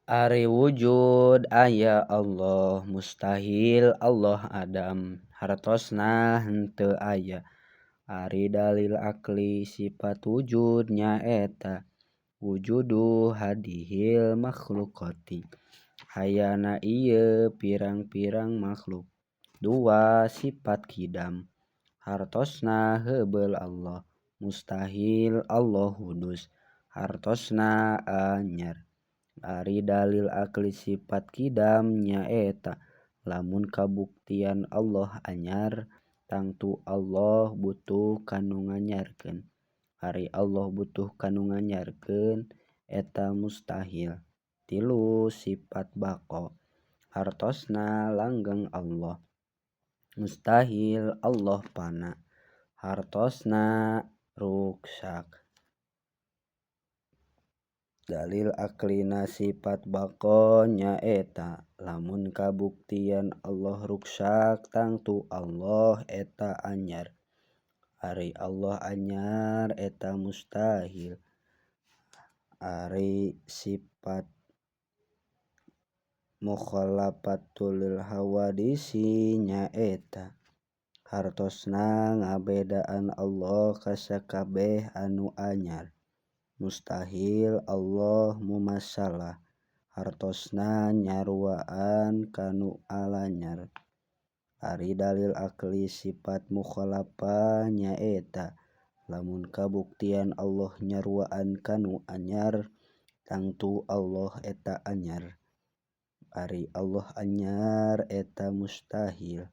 Ari wujud aya Allah mustahil Allah adam hartosna henteu aya. Ari dalil aqli sifat wujud nyaeta wujudu hadihil makhluqati ayana ieu pirang-pirang makhluk. 2 sifat qidam hartosna heubeul Allah mustahil Allah hudus hartosna anyar. Ari dalil aqli sifat qidam nyaeta lamun kabuktian Allah anyar tangtu Allah butuh kanu nganyarkeun. Ari Allah butuh kanu nganyarkeun eta mustahil. 3 sifat baqa hartosna langgeng Allah mustahil Allah pana hartosna ruksak. Dalil aqlina sifat baqa nyaeta lamun kabuktian Allah ruksak tangtu Allah eta anyar. Ari Allah anyar eta mustahil. Ari sifat mukhalafatul lil hawadisi nyaeta hartosna ngabedaan Allah ka sakabeh anu anyar. Mustahil Allah mumasalah hartosna nyaruaan kanu alanyar. Ari dalil aqli sifat mukhalafah nyaeta lamun kabuktian Allah nyaruaan kanu anyar tangtu Allah eta anyar. Ari Allah anyar eta mustahil.